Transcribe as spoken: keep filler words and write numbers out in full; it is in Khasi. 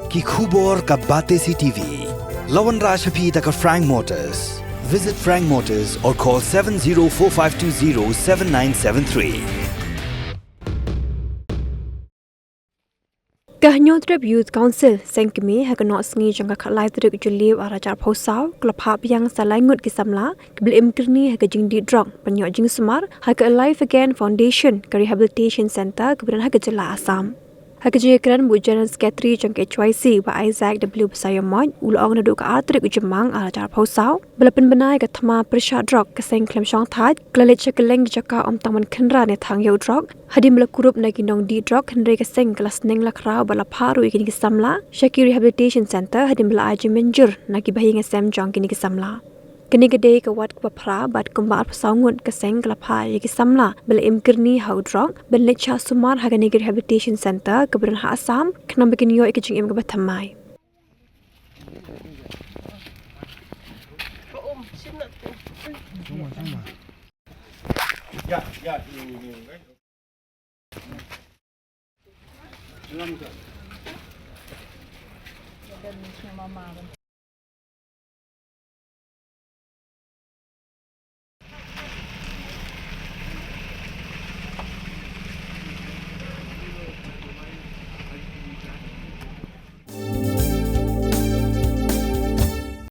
Ki khubor ka Batesi TV. La wanrah sha phi da ka Frank Motors. Visit Frank Motors or call seven zero four five two zero seven nine seven three. Ka Hynñiewtrep Youth Council seng kmie ha ka nongsngi jong ka khatlai tarik Jylliew arhajar arphew saw ka la phah biang sa lai ngut ki samla kiba la im kyrni ha ka jingdih drok ban ïoh jingsumar ha ka Alive Again Foundation, ka Rehabilitation Centre kaba don ha ka jylla Assam. Ha ka jingïakren bad u General Secretary jong ka H Y C, Bah Isaac W Basaiawmoit, u la ong naduh ka ar tarik u Jymmang arhajar arphew saw ba la pynbna ïa ka thma pyrshah drok, ka seng khlem shongthait ka la leit sha kylleng ki jaka ym tang ban khynra ne thang ïa u drok hadien ba la kurup na ki nongdih drok, hynrei ka seng ka la sneng la khraw bad la phah ruh ïa kine ki samla sha ki Rehabilitation Centre hadien ba la ai jingmynjur na ki bahaïing hasem jong kine ki samla. Kane ka dei ka wat kaba phra bad kumba arphew saw ngut ka seng ka la phah ïa ki samla ba la im kyrni ha u drok ban leit shah sumar ha kane ka Rehabilitation Centre kaba don ha Assam khnang ba kin ïoh ïa ka jingim kaba thymmai.